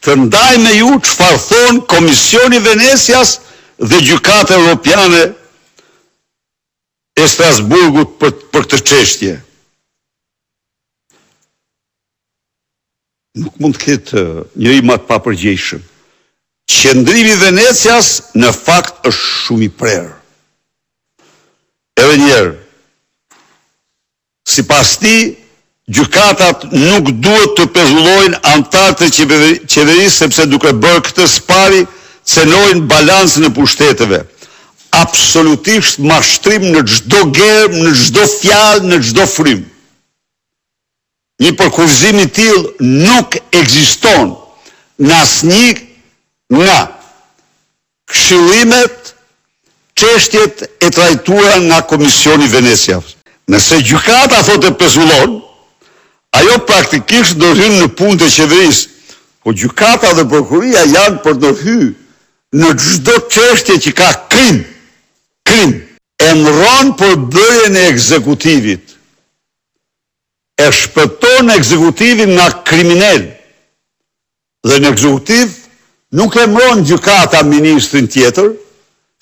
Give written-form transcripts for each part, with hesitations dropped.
Të ndaj me ju çfarë thonë Komisioni i Venecias dhe Gjykata Europiane e Strasburgut për për këtë çështje. Nuk mund të ketë njeri më të papërgjegjshëm. Qëndrimi i Venecias në fakt është shumë i prerë. Edhe një herë, sipas tij, gjykatat nuk duhet të pezullojnë anëtarët e qeverisë sepse duke bërë këtë së pari cenojnë balancën e pushteteve. Absolutisht mashtrim në çdo germë, në çdo fjalë, në çdo frymë. Një përkufizim i tillë nuk ekziston në asnjë nga këshillimet, çështjet e trajtuara nga Komisioni i Venecias. Nëse gjykata thotë e pezullon, ajo praktikisht ndërhyn në punët e qeverisë, po gjykata dhe prokuroria janë për të ndërhy në çdo çështje që ka krim, krim. E ndrron përbërjen e ekzekutivit, e shpëton ekzekutivin nga kriminelë dhe në ekzekutiv nuk emëron gjykata ministrin tjetër,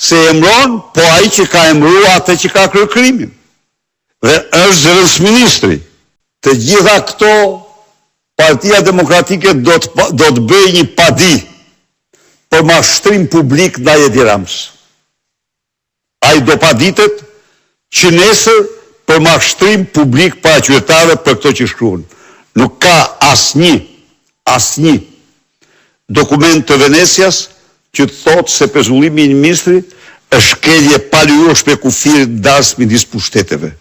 se emëron po ai që ka emërua atë që ka kryer krimin dhe është zëvendësministri. Të gjitha këto Partia Demokratike do të do të bëjë një padi për mashtrim publik ndaj Edi Ramës. Ai do paditet që nesër për mashtrim publik para qytetarëve për këto që shkruan. Nuk ka asnjë, asnjë dokument të Venecias që të thotë se pezullimi i një ministri është shkelje e palejueshme e kufirit ndarës midis pushteteve.